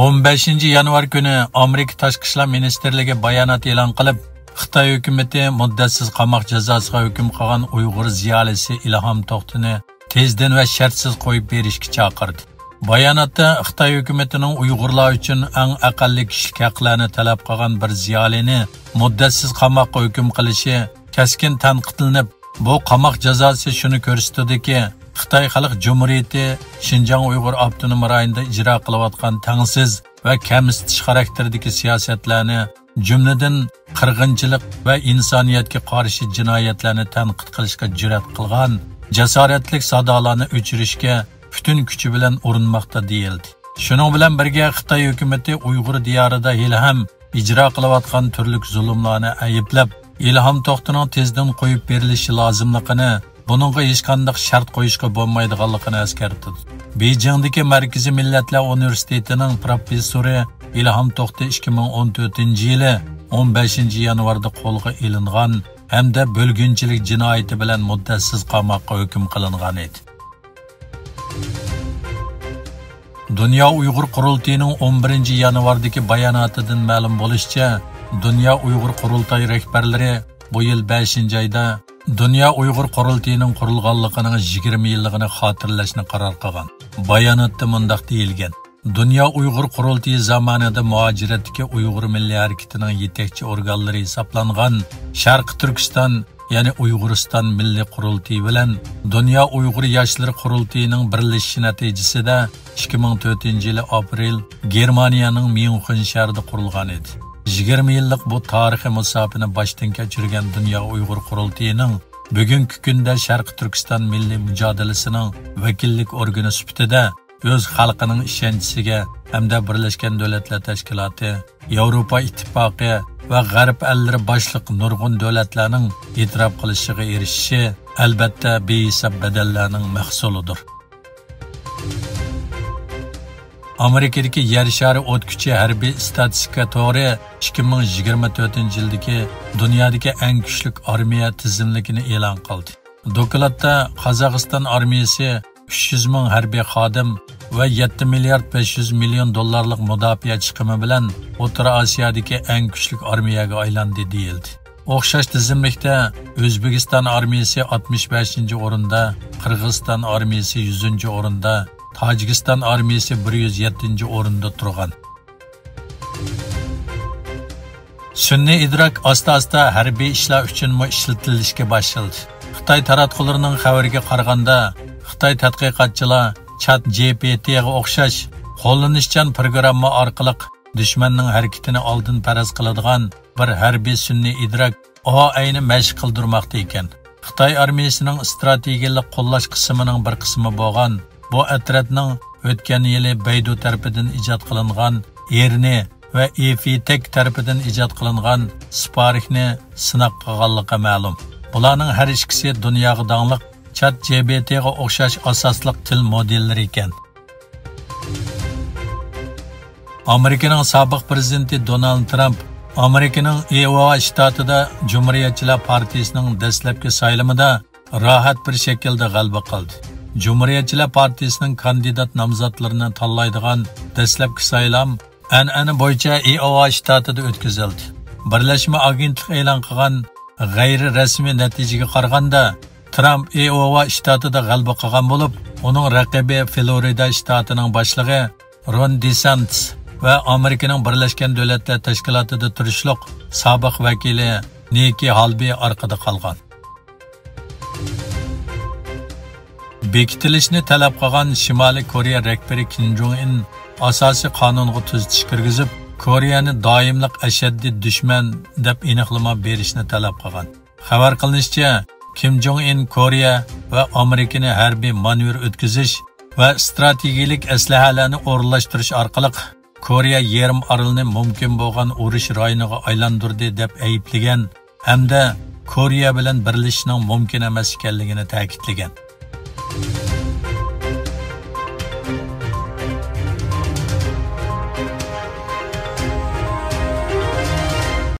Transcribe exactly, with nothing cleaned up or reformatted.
ئون بەشىنچى يانۋار كۈنى ئامېرىكا تاشقى ئىشلار مىنىستىرلىكى بايانات ئېلان قىلىپ، خىتاي ھۆكۈمىتى مۇددەتسىز قاماق جازاسىغا ھۆكۈم قىلغان ئۇيغۇر زىيالىيسى ئىلھام توختىنى تېزدىن ۋە شەرتسىز قويۇپ بېرىشكە چاقىردى. باياناتتا خىتاي ھۆكۈمىتىنىڭ ئۇيغۇرلار ئۈچۈن ئەڭ ئەقەللىي كىشىلىك ھەقلەرنى تەلەپ قىلغان بىر زىيالىينى مۇددەتسىز قاماققا ھۆكۈم قىلىشى كەسكىن تەنقىدلىنىپ، بۇ قاماق جازاسى شۇنى كۆرسىتىدۇكى، خىتاي خەلق جۇمھۇرىيىتى شىنجاڭ ئۇيغۇر ئاپتونوم رايونىدا ئىجرا قىلىۋاتقان تەڭسىز ۋە كەمسىتىش خاراكتېرىدىكى سىياسەتلەرنى، جۈملىدىن قىرغىنچىلىق ۋە ئىنسانىيەتكە قارشى جىنايەتلەرنى تەنقىد قىلىشقا جۈرئەت قىلغان جاسارەتلىك سادالارنى ئۆچۈرۈشكە پۈتۈن كۈچى بىلەن ئۇرۇنماقتا، دېيىلدى. شۇنىڭ بىلەن بىرگە، خىتاي ھۆكۈمىتى ئۇيغۇر دىيارىدا ھېلىھەم ئىجرا قىلىۋاتقان تۈرلۈك زۇلۇملارنى ئەيىبلەپ، ئىلھام توختىنىڭ تېزدىن قويۇپ بېرىلىشى لازىملىقىنى، بۇنىڭغا ھېچقانداق شەرت قويۇشقا بولمايدىغانلىقىنى ئەسكەرتىدۇ. بېيجىڭدىكى مەركىزىي مىللەتلەر ئۇنىۋېرسىتېتىنىڭ پروفېسسورى ئىلھام توختى ئىككى مىڭ ئون تۆتىنچى يىلى ئون بەشىنچى يانۋاردا قولغا ئېلىنغان ھەمدە بۆلگۈنچىلىك جىنايىتى بىلەن مۇددەتسىز قاماققا ھۆكۈم قىلىنغان ئىدى. دۇنيا ئۇيغۇر قۇرۇلتىيىنىڭ ئون بىرىنچى يانۋاردىكى باياناتىدىن مەلۇم بولۇشىچە، دۇنيا ئۇيغۇر قۇرۇلتاي رەھبەرلىرى بۇ يىل بەشىنچى ئايدا دۇنيا ئۇيغۇر قۇرۇلتىيىنىڭ قۇرۇلغانلىقىنىڭ يىگىرمە يىللىقىنى خاتىرىلەشنى قارار قىلغان. باياناتتا مۇنداق دېيىلگەن: دۇنيا ئۇيغۇر قۇرۇلتىيى زامانىدا مۇھاجىرەتتىكى ئۇيغۇر مىللىي ھەرىكىتىنىڭ يېتەكچى ئورگانلىرى ھېسابلانغان شەرقىي تۈركىستان، يەنى ئۇيغۇرىستان مىللىي قۇرۇلتىيى بىلەن دۇنيا ئۇيغۇر ياشلىرى قۇرۇلتىيىنىڭ بىرلىشىشى نەتىجىسىدە ئىككى مىڭ تۆتىنچى يىلى ئاپرېل گېرمانىيەنىڭ ميۇنخېن شەھىرىدە قۇرۇلغان ئىدى. يىگىرمە يىللىق بۇ تارىخىي مۇساپىنى باشتىن كەچۈرگەن دۇنيا ئۇيغۇر قۇرۇلتىيىنىڭ بۈگۈنكى كۈندە شەرقىي تۈركىستان مىللىي مۇجادىلىسىنىڭ ۋەكىللىك ئورگىنى سۈپىتىدە ئۆز خەلقىنىڭ ئىشەنچىسىگە ھەمدە بىرلەشكەن دۆلەتلەر تەشكىلاتى، ياۋروپا ئىتتىپاقى ۋە غەرب ئەللىرى باشلىق نۇرغۇن دۆلەتلەرنىڭ ئېتىراپ قىلىشىغا ئېرىشىشى، ئەلبەتتە، بىھېساب بەدەللەرنىڭ مەھسۇلىدۇر. ئامېرىكىدىكى يەر شارى ئوت كۈچى ھەربىي ئىستاتىستىكا تورى ئىككى مىڭ يىگىرمە تۆتىنچى يىلدىكى دۇنيادىكى ئەڭ كۈچلۈك ئارمىيە تىزىملىكىنى ئېلان قىلدى. دوكلاتتا قازاقىستان ئارمىيىسى ئۈچ يۈز مىڭ ھەربىي خادىم ۋە يەتتە مىليارد بەش يۈز مىليون دوللارلىق مۇداپىئە چىقىمى بىلەن ئوتتۇرا ئاسىيادىكى ئەڭ كۈچلۈك ئارمىيەگە ئايلاندى، دېيىلدى. ئوخشاش تىزىملىكتە ئۆزبېكىستان ئارمىيىسى ئاتمىش بەشىنچى ئورۇندا، قىرغىزىستان ئارمىيىسى يۈزىنچى ئورۇندا، تاجىكىستان ئارمىيىسى بىر يۈز يەتتىنچى ئورۇندا تۇرغان. سۈنئىي ئىدراك ئاستا-ئاستا ھەربىي ئىشلار ئۈچۈنمۇ ئىشلىتىلىشكە باشلىدى. خىتاي تاراتقۇلىرىنىڭ خەۋىرىگە قارىغاندا، خىتاي تەتقىقاتچىلار چات جى پى تىغا ئوخشاش قوللىنىشچان پروگرامما ئارقىلىق دۈشمەننىڭ ھەرىكىتىنى ئالدىن پەرەز قىلىدىغان بىر ھەربىي سۈنئىي ئىدراك ئاي نى مەشىق قىلدۇرماقتا ئىكەن. خىتاي ئارمىيىسىنىڭ ئىستراتېگىيەلىك قوللاش قىسمىنىڭ بىر قىسمى بولغان بۇ ئەترەتنىڭ ئۆتكەن يىلى بەيدۇ تەرىپىدىن ئىجاد قىلىنغان ئېرنى ۋە ئېفىتېك تەرىپىدىن ئىجاد قىلىنغان سپاركنى سىناق قىلغانلىقى مەلۇم. بۇلارنىڭ ھەر ئىككىسى دۇنياغا داڭلىق چات جى پى تىغا ئوخشاش ئاساسلىق تىل مودېللىرى ئىكەن. ئامېرىكىنىڭ سابىق پىرېزىدېنتى دونالد ترامپ ئامېرىكىنىڭ ئىئوۋا شتاتىدا جۇمھۇرىيەتچىلەر پارتىيىسىنىڭ دەسلەپكى سايلىمىدا راھەت بىر شەكىلدە غەلىبە قىلدى. جۇمھۇرىيەتچىلەر پارتىيىسىنىڭ كاندىدات نامزاتلىرىنى تاللايدىغان دەسلەپكى سايلام ئەنئەنە بويىچە ئىئوۋا شتاتىدا ئۆتكۈزۈلدى. بىرلەشمە ئاگېنتلىقى ئېلان قىلغان غەيرىي رەسمىي نەتىجىگە قارىغاندا، ترامپ ئىئوۋا شتاتىدا غەلىبە قىلغان بولۇپ، ئۇنىڭ رەقىبى فلورىدا شتاتىنىڭ باشلىقى رون دېسانتىس ۋە ئامېرىكىنىڭ بىرلەشكەن دۆلەتلەر تەشكىلاتىدا تۇرۇشلۇق سابىق ۋەكىلى نىككى ھالبى ئارقىدا قالغان. بېكىتىلىشنى تەلەپ قىلغان شىمالىي كورېيە رەھبىرى كىم جوڭ ئىن ئاساسىي قانۇنغا تۈزىتىش كىرگۈزۈپ، كورېيەنى دائىملىق ئەشەددىي دۈشمەن دەپ ئېنىقلىما بېرىشنى تەلەپ قىلغان. خەۋەر قىلىنىشىچە، كىم جوڭ ئىن كورېيە ۋە ئامېرىكىنى ھەربىي مانېۋىر ئۆتكۈزۈش ۋە ئىستراتېگىيەلىك ئەسلىھەلەرنى ئورۇنلاشتۇرۇش ئارقىلىق كورېيە يېرىم ئارىلىنى مۇمكىن بولغان ئۇرۇش رايونىغا ئايلاندۇردى دەپ ئەيىبلىگەن ھەمدە كورېيە بىلەن بىرلىشىشنىڭ مۇمكىن ئەمەس ئىكەنلىكىنى تەكىتلىگەن.